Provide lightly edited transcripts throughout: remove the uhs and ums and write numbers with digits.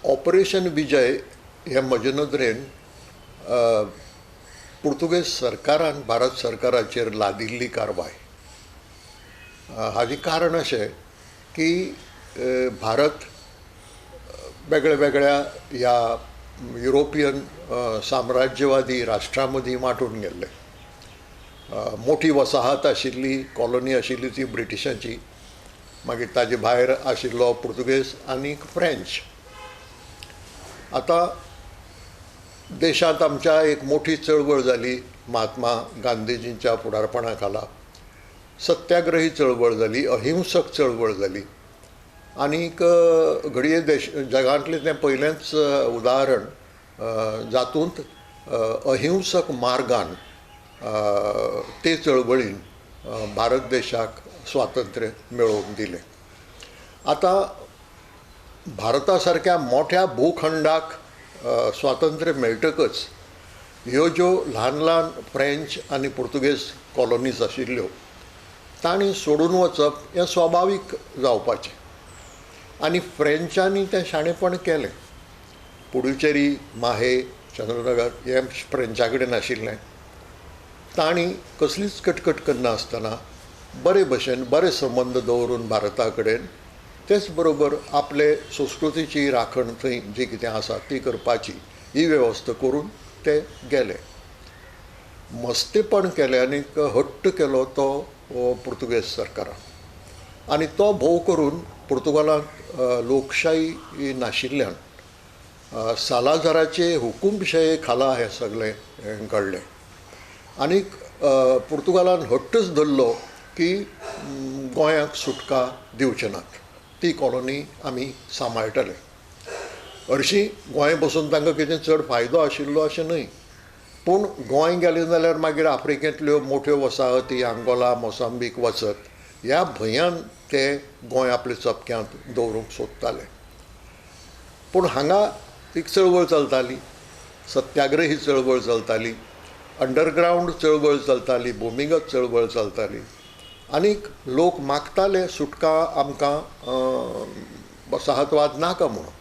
Operation Vijay हें म्हजे नदरेन पुर्तुगेज सरकारान भारत सरकाराचेर लादिल्ली कारवाय. हाजें कारण अशें की भारत वेगळ्या वेगळ्या ह्या युरोपियन साम्राज्यवादी राष्ट्रां मदीं वांटून गेल्लें. मोठी वसाहत आशिल्ली, कॉलनी आशिल्ली ती ब्रिटिशांची, मागीर ताजे भायर आशिल्लो पुर्तुगेज आनी फ्रेंच. आतां देशांत आमच्या एक मोठी चळवळ जाली महात्मा गांधीजींच्या फुडारपणा खाला. सत्याग्रही चळवळ जाली, अहिंसक चळवळ जाली आनीक घडये देश जगांतलें तें पयलेंच उदाहरण जातूंत अहिंसक मार्गान ते चळवळीन भारत देशाक स्वातंत्र्य मेळोवन दिलें. आतां भारता सारक्या मोठ्या भूखंडाक स्वातंत्र्य मेळटकच ह्यो ज्यो ल्हान ल्हान फ्रेंच आनी पुर्तुगेज कॉलनीज आशिल्ल्यो तांणी सोडून वचप हें स्वाभावीक जावपाचें आनी फ्रेंचांनी तें शाणेपण केलें. पुडुचेरी, माहे, चंद्रनगर हें फ्रेंचा कडेन आशिल्लें. तांणी कसलीच कटकट करनासतना बरे भशेन बरे संबंद दवरून भारता कडेन, तेच बरोबर आपले संस्कृतीची राखण थंय जी कितें आसा ती करपाची ही वेवस्था करून ते गेले. मस्तेपण केलें आनी हट्ट केलो तो पुर्तुगेज सरकारान आनी तो भोव करून पुर्तुगालांत लोकशाही नाशिल्ल्यान सालाझाराचे हुकुमशाये खाला हें सगळें घडलें. आनीक पुर्तुगालान हट्टच धरलो की गोंयाक सुटका दिवचे नात, ती कॉलनी आमी सांबाळटले. हरशीं गोंय बसून तांकां कितें चड फायदो आशिल्लो अशें न्हय, पूण गोंय गेलें जाल्यार मागीर आफ्रिकेंतल्यो मोठ्यो वसाहती आंगोला, मोसांबीक वचत ह्या भंयान ते गोंय आपल्या चपक्यांत दवरूंक सोदताले. पूण हांगा एक चळवळ चलताली, सत्याग्रही चळवळ चलताली, अंडरग्रावंड चळवळ चलताली, भुमिगत चळवळ चलताली आनीक लोक मागताले सुटका आमकां, वसाहतवाद नाका म्हणून.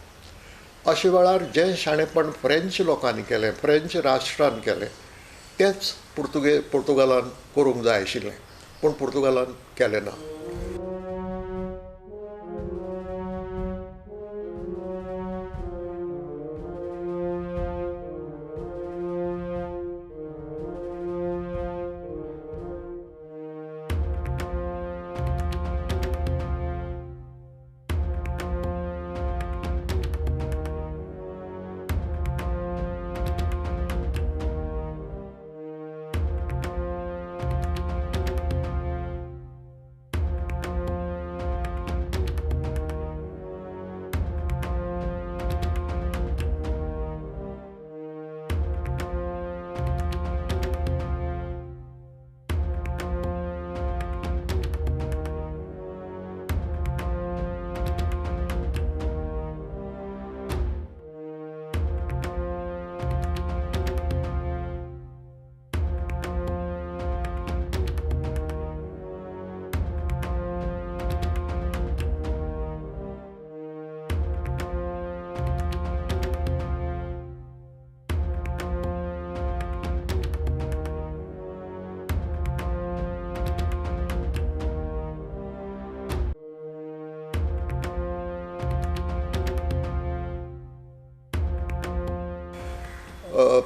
अशे वेळार जें शाणेपण फ्रेंच लोकांनी केलें, फ्रेंच राष्ट्रान केलें, तेंच पुर्तुगालान करूंक जाय आशिल्लें, पूण पुर्तुगालान केलें ना.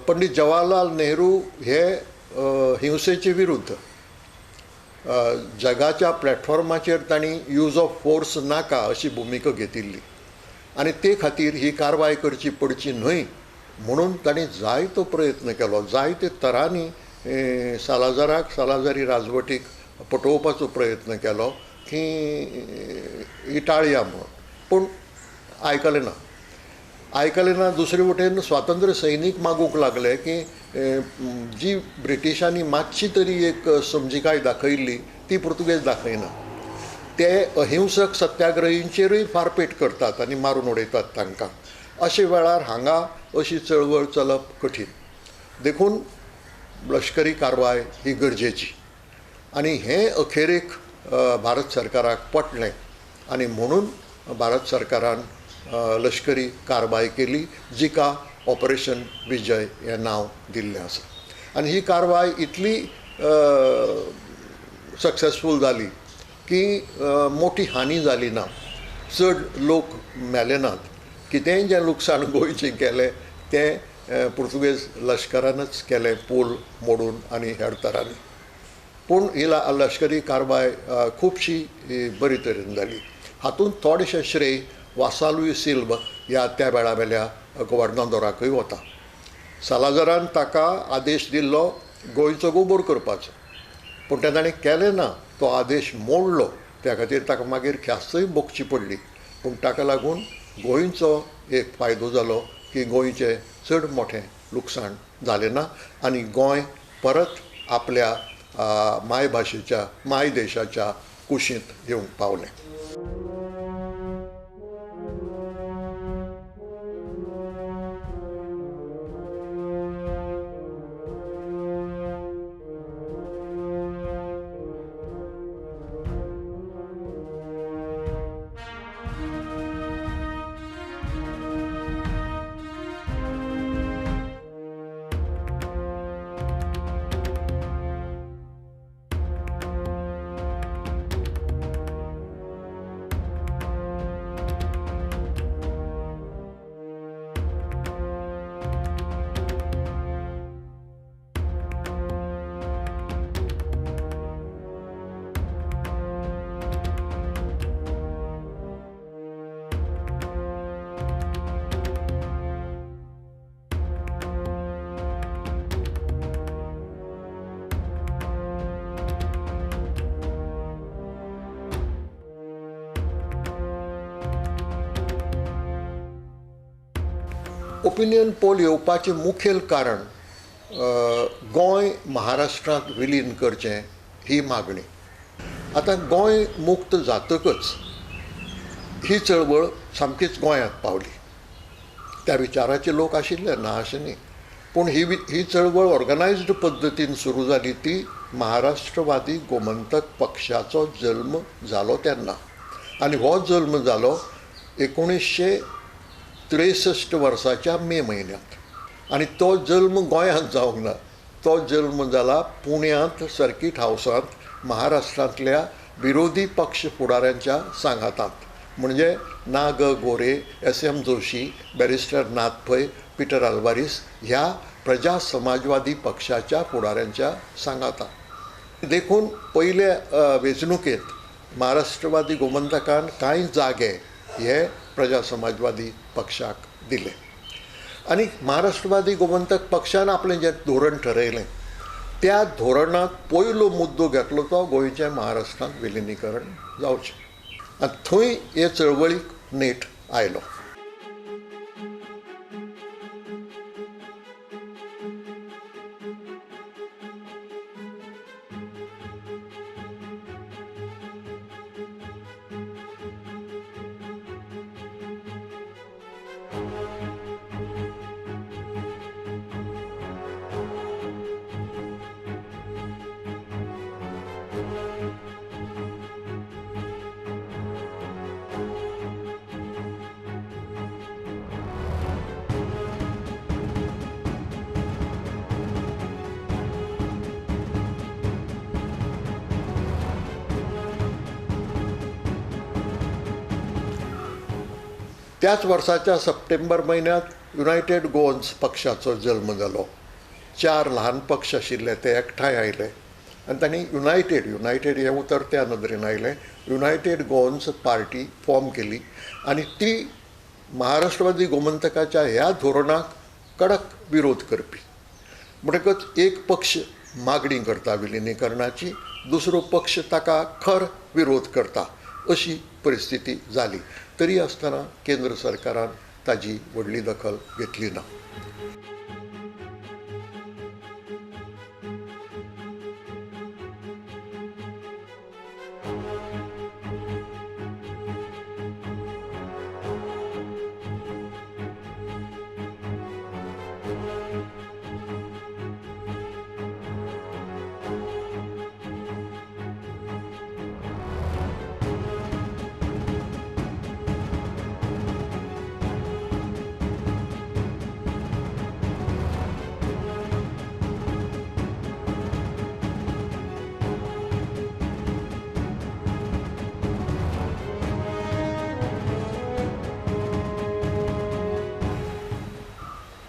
पंडित जवाहरलाल नेहरू हे हिंसेचे विरुद्ध जगाच्या प्लॅटफॉर्माचेर तांणी यूज ऑफ फोर्स नाका अशी भुमिका घेतिल्ली आनी ते खातीर ही कारवाय करची पडची न्हय म्हणून तांणी जायतो प्रयत्न केलो, जायते तरांनी सालाझाराक, सालाझारी राजवटीक पटोवपाचो प्रयत्न केलो की ही टाळया म्हणून, पूण आयकलें ना. आयकलें ना. दुसरे वटेन स्वातंत्र्य सैनीक मागूंक लागले की जी ब्रिटिशांनी मातशी तरी एक समजिकाय दाखयल्ली ती पुर्तुगेज दाखयना, ते अहिंसक सत्याग्रहींचेरूय फारपेट करतात आनी मारून उडयतात तांकां. अशे वेळार हांगा अशी चळवळ चलप कठीण, देखून लश्करी कारवाय ही गरजेची आनी हें अखेरेक भारत सरकाराक पटलें आनी म्हणून भारत सरकारान लश्करी कारवाय केली, जिका ऑपरेशन विजय हें नांव दिल्लें आसा. आनी ही कारवाय इतली सक्सेसफूल जाली की मोठी हानी जाली ना, चड लोक मेले नात. कितेंय जें लुकसाण गोंयचें केलें तें पुर्तुगेज लश्करानच केलें, पूल मोडून आनी हेर तरांनी. पूण ही लश्करी कारवाय खुबशी बरी तरेन जाली. हातूंत थोडेशें श्रेय वासालुय सिल्व ह्या त्या वेळा वेल्या गोवर्नादोराकूय वता. सालाझारान ताका आदेश दिल्लो गोंयचो गोबोर करपाचो, पूण तें ताणें केलें ना, तो आदेश मोडलो. त्या खातीर ताका मागीर ख्यास्तूय भोगची पडली. पूण ताका लागून गोंयचो एक फायदो जालो की गोंयचें चड मोठें लुकसाण जालें ना आनी गोंय परत आपल्या मायभाशेच्या मायदेशाच्या कुशींत येवंक पावलें. ओपिनियन पोल येवपाचें मुखेल कारण गोंय महाराष्ट्रांत विलीन करचें ही मागणी. आतां गोंय मुक्त जातकच ही चळवळ सामकीच गोंयांत पावली. त्या विचाराचे लोक आशिल्ले, ना अशें न्ही, पूण ही चळवळ ऑर्गनायज्ड पद्दतीन सुरू जाली ती महाराष्ट्रवादी गोमंतक पक्षाचो जल्म जालो तेन्ना. आनी हो जल्म जालो 1963 वर्साच्या मे म्हयन्यांत. आनी तो जल्म गोंयांत जावंक ना, तो जल्म जाला पुण्यांत सर्कीट हावसांत महाराष्ट्रांतल्या विरोधी पक्ष फुडाऱ्यांच्या सांगातांत, म्हणजे ना ग Gore, S M Joshi, barrister Nath Pai, Peter Alvares ह्या प्रजा समाजवादी पक्षाच्या फुडाऱ्यांच्या सांगातांत. देखून पयले वेंचणुकेंत महाराष्ट्रवादी गोमंतकान कांय जागे हे प्रजा समाजवादी पक्षाक दिले आनी महाराष्ट्रवादी गोमंतक पक्षान आपलें जें धोरण ठरयलें त्या धोरणांत पयलो मुद्दो घेतलो तो गोंयचें महाराष्ट्रांत विलिनीकरण जावचें. आनी थंय हे चळवळीक नेट आयलो. त्याच वर्साच्या सप्टेंबर म्हयन्यांत युनायटेड गोवन्स पक्षाचो जल्म जालो. 4 ल्हान पक्ष आशिल्ले ते एकठांय आयले आनी तांणी युनायटेड हें उतर त्या नदरेन आयलें, युनायटेड गोवन्स पार्टी फॉर्म केली आनी ती महाराष्ट्रवादी गोमंतकाच्या ह्या धोरणाक कडक विरोध करपी. म्हणटकच एक पक्ष मागणी करता विलिनीकरणाची, दुसरो पक्ष ताका खर विरोध करता, अशी परिस्थिती जाली. तरी आसतना केंद्र सरकारान ताजी व्हडली दखल घेतली ना.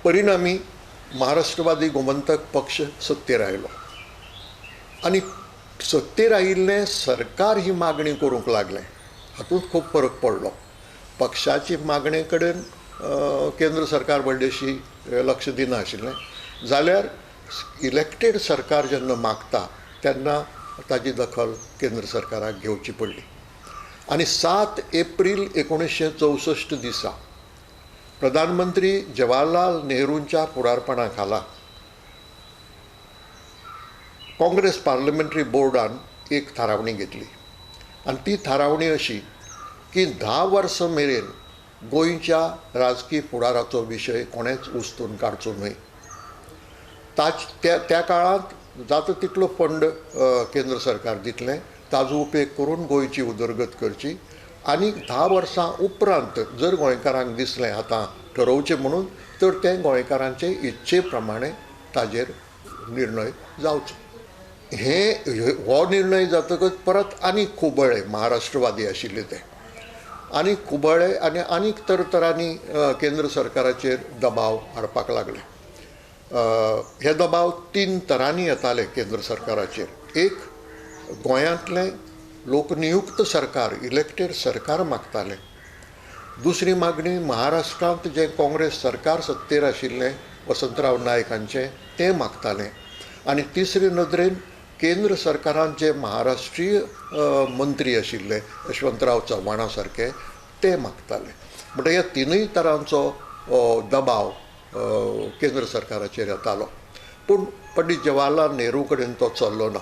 परिणामी महाराष्ट्रवादी गोमंतक पक्ष सत्तेर आयलो आनी सत्तेर आयिल्लें सरकार ही मागणी करूंक लागलें. हातूंत खूब फरक पडलो. पक्षाची मागणे कडेन केंद्र सरकार व्हडलीशी लक्ष दिनाशिल्लें, जाल्यार इलेक्टेड सरकार जेन्ना मागता तेन्ना ताजी दखल केंद्र सरकाराक घेवची पडली. आनी 7 एप्रील 1964 दिसा प्रधानमंत्री जवाहरलाल नेहरूंच्या फुडारपणा खाला काँग्रेस पार्लमेंटरी बोर्डान एक थारावणी घेतली आनी ती थारावणी अशी की 10 वर्सां मेरेन गोंयच्या राजकी फुडाराचो विशय कोणेच उस्तून काडचो न्हय. त्या काळांत जाता तितलो फंड केंद्र सरकार दितलें, ताजो उपेग करून गोंयची उदरगत करची आनी 10 वर्सां उपरांत जर गोंयकारांक दिसलें आतां ठरोवचें म्हणून तर तें गोंयकारांचे इच्छे प्रमाणे ताजेर निर्णय जावचो. हो निर्णय जातकच परत आनी खुबळ्ळे महाराष्ट्रवादी आशिल्ले ते आनी खुबळ्ळे आनी आनीक तरतरांनी केंद्र सरकाराचेर दबाव हाडपाक लागले. हे दबाव 3 तरांनी येताले केंद्र सरकाराचेर. एक, गोंयांतलें लोकनियुक्त सरकार, इलेक्टेड सरकार मागतालें. दुसरी मागणी, महाराष्ट्रांत जें काँग्रेस सरकार सत्तेर आशिल्लें वसंतराव नायक हांचें तें मागतालें. आनी तिसरे नदरेन केंद्र सरकारान जे महाराष्ट्रीय मंत्री आशिल्ले यशवंतराव चव्हाणा सारके ते मागताले. म्हणटकीर ह्या तिनूय तरांचो दबाव केंद्र सरकाराचेर येतालो. पूण पंडित जवाहरलाल नेहरू कडेन तो चल्लो ना.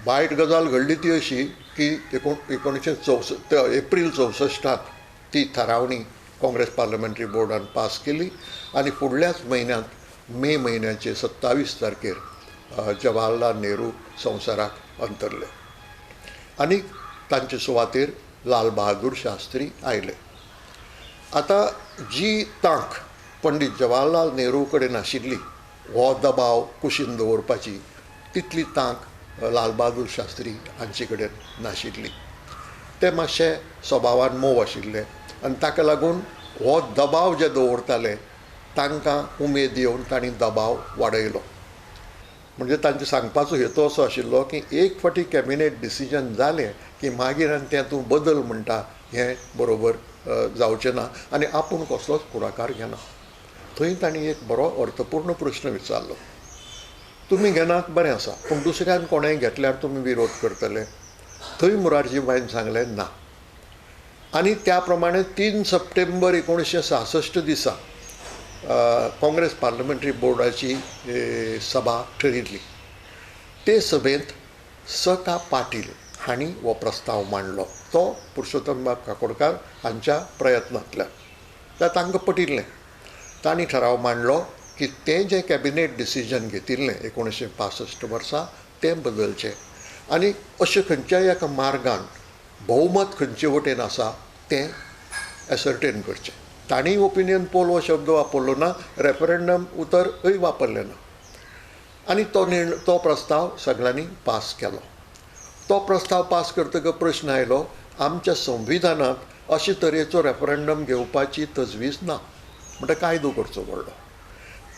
वायट गजाल घडली ती अशी की 1964 एप्रील 64 ती थारावणी काँग्रेस पार्लमेंटरी बोर्डान पास केली आनी फुडल्याच म्हयन्यांत मे म्हयन्याचे 27 तारखेर जवाहरलाल नेहरू संवसाराक अंतरले आनी तांचे सुवातेर लाल बहादूर शास्त्री आयले. आतां जी तांक पंडित जवाहरलाल नेहरू कडेन आशिल्ली हो दबाव कुशीन दवरपाची, तितली तांक लाल बहादूर शास्त्री हांचे कडेन नाशिल्ली. ते मातशे स्वभावान मोव आशिल्ले आनी ताका लागून हो दबाव जे दवरताले तांकां उमेद येवन तांणी दबाव वाडयलो. म्हणजे तांचे सांगपाचो हेतू असो आशिल्लो की एक फावटी कॅबिनेट डिसिजन जालें की मागीर आनी तें तूं बदल म्हणटा हें बरोबर जावचें ना आनी आपूण कसलोच फुडाकार घेना. थंय तांणी एक बरो अर्थपूर्ण प्रश्न विचारलो, तुमी घेनात बरें आसा, पूण दुसऱ्यान कोणेंय घेतल्यार तुमी विरोध करतले? थंय मुरारजीभाईन सांगलें ना. आनी त्या प्रमाणे 3 सप्टेंबर 1966 दिसा काँग्रेस पार्लमेंटरी बोर्डाची सभा ठरिल्ली. ते सभेंत स का पाटील हांणी हो प्रस्ताव मांडलो. तो पुरुषोत्तमबाब काकोडकार हांच्या प्रयत्नांतल्यान तांकां पटिल्लें. तांणी ठराव मांडलो की तें जें कॅबिनेट डिसिजन घेतिल्लें 1965 वर्सा तें बदलचें आनी अशें खंयच्याय एका मार्गान भोवमत खंयचे वटेन आसा तें एसर्टेन करचें. तांणी ओपिनियन पोल हो शब्द वापरलो ना, रेफरंडम उतरय वापरलें ना आनी तो प्रस्ताव सगळ्यांनी पास केलो. तो प्रस्ताव पास करतकच प्रश्न आयलो, आमच्या संविधानांत अशे तरेचो रेफरंडम घेवपाची तजवीज ना, म्हणटा कायदो करचो पडलो.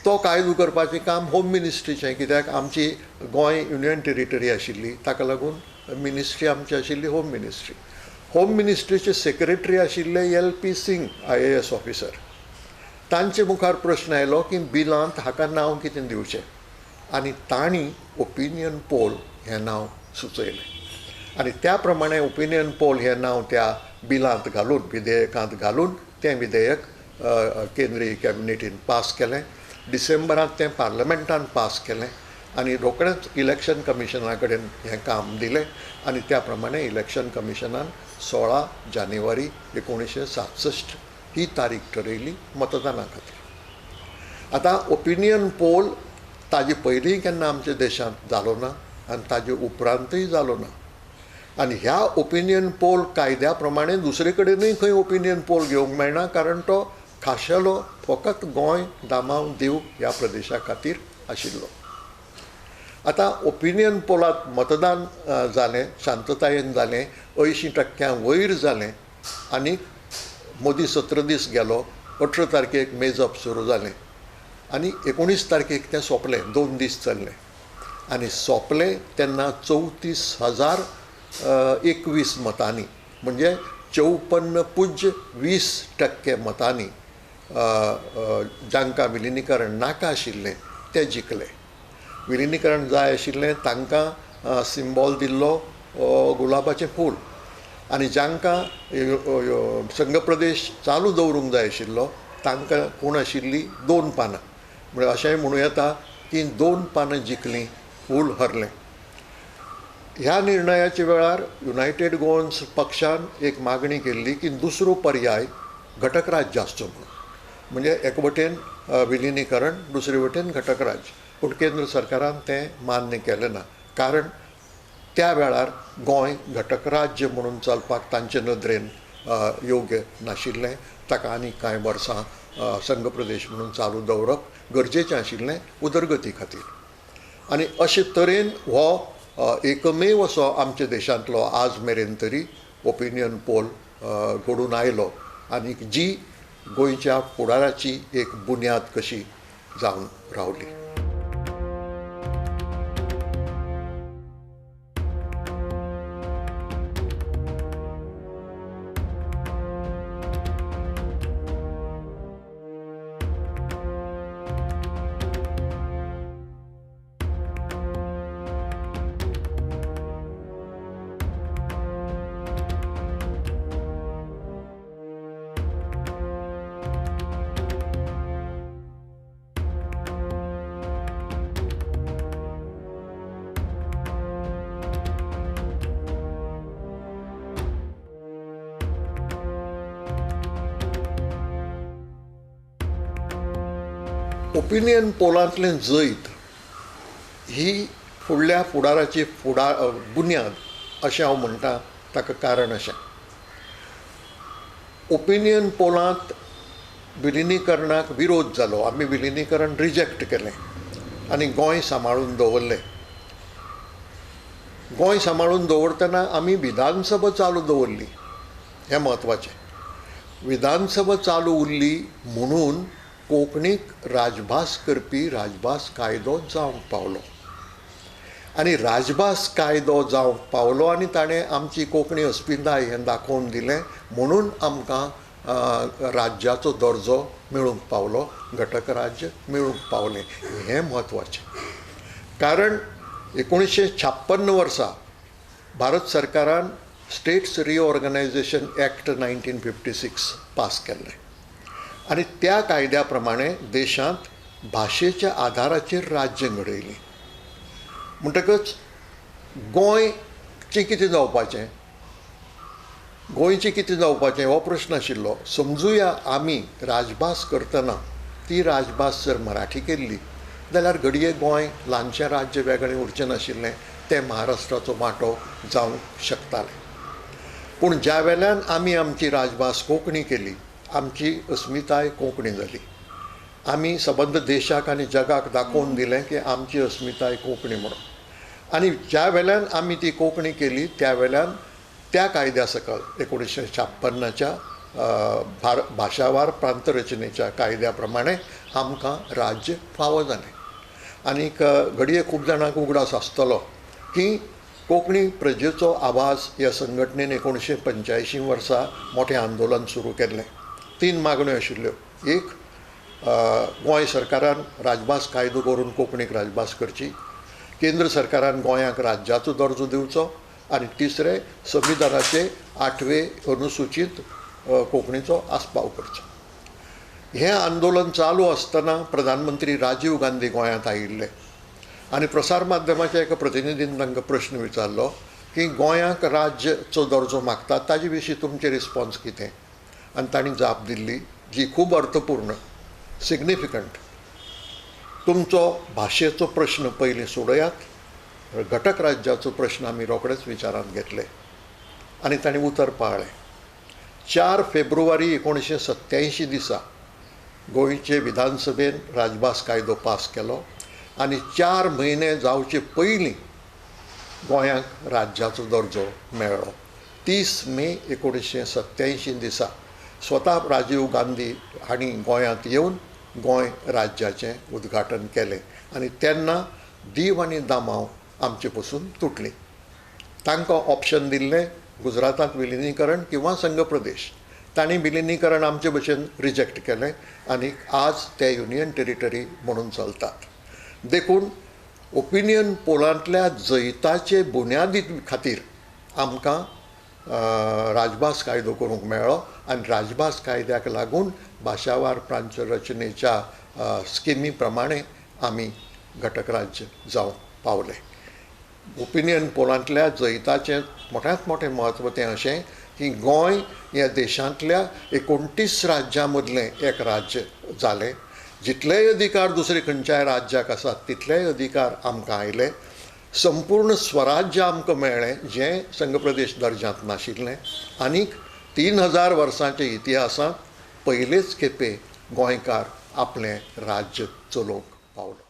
तो कायदो करपाचें काम होम मिनिस्ट्रीचें, कित्याक आमची गोंय युनियन टेरिटरी आशिल्ली, ताका लागून मिनिस्ट्री आमची आशिल्ली होम मिनिस्ट्री. होम मिनिस्ट्रीचे सेक्रेटरी आशिल्ले L P Singh IAS officer. तांचे मुखार प्रश्न आयलो की बिलांत हाका नांव कितें दिवचें आनी तांणी ओपिनियन पोल हें नांव सुचयलें आनी त्या प्रमाणे ओपिनियन पोल हें नांव त्या बिलांत घालून, विधेयकांत घालून तें विधेयक केंद्रीय कॅबिनेटीन पास केलें. डिसेंबरांत तें पार्लमेंटान पास केलें आनी रोखडेंच इलेक्शन कमिशना कडेन हें काम दिलें आनी त्या प्रमाणे इलेक्शन कमिशनान 16 जानेवारी 1967 ही तारीख ठरयली मतदाना खातीर. आतां ओपिनियन पोल ताजे पयलीं केन्ना आमच्या देशांत जालो ना आनी ताजे उपरांतूय जालो ना आनी ह्या ओपिनियन पोल कायद्या प्रमाणे दुसरे कडेनूय खंय ओपिनियन पोल घेवंक मेळना, कारण तो खाशेलो फकत गोंय, दामांव, दीव ह्या प्रदेशा खातीर आशिल्लो. आतां ओपिनियन पोलांत मतदान जालें, शांततायेन जालें, 80% वयर जालें आनी मोदी 17 दीस गेलो 18 तारखेक मेजप सुरू जालें आनी 19 तारखेक तें सोंपलें. 2 दीस चल्लें आनी सोंपलें तेन्ना 34,021 मतांनी, म्हणजे 54.20% मतांनी जांकां विलिनीकरण नाका आशिल्लें ते जिखले. विलिनीकरण जाय आशिल्लें तांकां सिम्बॉल दिल्लो गुलाबाचें फूल आनी जांकां संघ प्रदेश चालू दवरूंक जाय आशिल्लो तांकां कोण आशिल्ली 2 पानां. म्हळ्यार अशेंय म्हणूं येता की 2 पानां जिखलीं, फूल हरलें. ह्या निर्णयाच्या वेळार युनायटेड गोवन्स पक्षान एक मागणी केल्ली की दुसरो पर्याय घटक राज्य आसचो म्हणून, म्हणजे एक वटेन विलिनीकरण, दुसरे वटेन घटक राज्य. पूण केंद्र सरकारान तें मान्य केलें ना, कारण त्या वेळार गोंय घटक राज्य म्हणून चलपाक तांचे नदरेन योग्य नाशिल्लें. ताका आनी कांय वर्सां संघ प्रदेश म्हणून चालू दवरप गरजेचें आशिल्लें उदरगती खातीर. आनी अशे तरेन हो एकमेव असो आमच्या देशांतलो आज मेरेन तरी ओपिनियन पोल घडून आयलो आनी जी गोंयच्या फुडाराची एक बुन्याद कशी जावन रावली. ओपिनियन पोलांतलें जैत ही फुडल्या फुडाराची बुन्याद अशें हांव म्हणटा. ताका कारण अशें, ओपिनियन पोलांत विलिनीकरणाक विरोध जालो, आमी विलिनीकरण रिजेक्ट केलें आनी गोंय सांबाळून दवरलें. गोंय सांबाळून दवरतना आमी विधानसभा चालू दवरली, हें म्हत्वाचें. विधानसभा चालू उरली म्हणून कोंकणीक राजभास करपी राजभास कायदो जावंक पावलो आनी राजभास कायदो जावंक पावलो आनी ताणें आमची कोंकणी अस्मिताय हें दाखोवन दिलें म्हणून आमकां राज्याचो दर्जो मेळूंक पावलो, घटक राज्य मेळूंक पावलें. हें म्हत्वाचें, कारण 1956 वर्सा भारत सरकारान स्टेट्स रिऑर्गनायझेशन एक्ट 1956 पास केल्लें आनी त्या कायद्या प्रमाणे देशांत भाशेच्या आदाराचेर राज्य घडयलीं. म्हणटकच गोंयचें कितें जावपाचें, गोंयचें कितें जावपाचें हो प्रश्न आशिल्लो. समजुया आमी राजभास करतना ती राजभास जर मराठी केल्ली जाल्यार घडये गोंय ल्हानशें राज्य वेगळें उरचें नाशिल्लें, तें महाराष्ट्राचो वांटो जावंक शकतालें. पूण ज्या वेल्यान आमी आमची राजभास कोंकणी केली, आमची अस्मिताय कोंकणी जाली. आमी सबंद देशाक आनी जगाक दाखोवन दिलें की आमची अस्मिताय कोंकणी म्हणून. आनी ज्या वेल्यान आमी ती कोंकणी केली त्या वेल्यान त्या कायद्या सकल 1956च्या भाशावार प्रांतरचनेच्या कायद्या प्रमाणे आमकां राज्य फावो जालें. आनीक घडये खूब जाणांक उगडास आसतलो की कोंकणी प्रजेचो आवाज ह्या संघटनेन 1985 वर्सा मोठें आंदोलन सुरू केल्लें. 3 मागण्यो आशिल्ल्यो. एक, गोंय सरकारान राजभास कायदो करून कोंकणीक राजभास करची, केंद्र सरकारान गोंयाक राज्याचो दर्जो दिवचो आनी तिसरें, संविधानाचे 8वे अनुसुचीत कोंकणीचो आस्पाव करचो. हें आंदोलन चालू आसतना प्रधानमंत्री राजीव गांधी गोंयांत आयिल्ले आनी प्रसार माध्यमाच्या एका प्रतिनिधीन तांकां प्रश्न विचारलो की गोंयाक राज्याचो दर्जो मागतात ताजे विशीं तुमचें रिस्पॉन्स कितें, आनी तांणी जाप दिल्ली जी खूब अर्थपूर्ण, सिग्निफिकंट. तुमचो भाशेचो प्रश्न पयलीं सोडयात, घटक राज्याचो प्रश्न आमी रोखडेच विचारांत घेतले. आनी तांणी उतर पाळ्ळें. 4 फेब्रुवारी 1987 दिसा गोंयचे विधानसभेन राजभास कायदो पास केलो आनी 4 म्हयने जावचे पयलीं गोंयाक राज्याचो दर्जो मेळ्ळो. 30 मे 1987 दिसा स्वता राजीव गांधी हांणी गोंयांत येवन गोंय राज्याचें उद्घाटन केलें आनी तेन्ना दीव आनी दामांव आमचे पसून तुटली. तांकां ऑप्शन दिल्लें गुजरातांत विलिनीकरण किंवा संघ प्रदेश. तांणी विलिनीकरण आमचे भशेन रिजेक्ट केलें आनी आज ते युनियन टेरिटरी म्हणून चलतात. देखून ओपिनियन पोलांतल्या जैताचे बुन्यादी खातीर आमकां राजभास कायदो करूंक मेळ्ळो आनी राजभास कायद्याक लागून भाशावार प्रांत रचनेच्या स्किमी प्रमाणे आमी घटक राज्य जावंक पावले. ओपिनियन पोलांतल्या जैताचें मोठ्यांत मोठें म्हत्व तें अशें की गोंय ह्या देशांतल्या 29 राज्यां मदलें एक राज्य जालें. जितलेय अधिकार दुसरे खंयच्याय राज्याक आसात तितलेय अधिकार आमकां आयले. संपूर्ण स्वराज्य आमकां मेळ्ळें जें संघ प्रदेश दर्जांत नाशिल्लें. आनीक 3000 वर्सांच्या इतिहासांत पयलेच खेपे गोंयकार आपलें राज्य चलोवंक पावलो.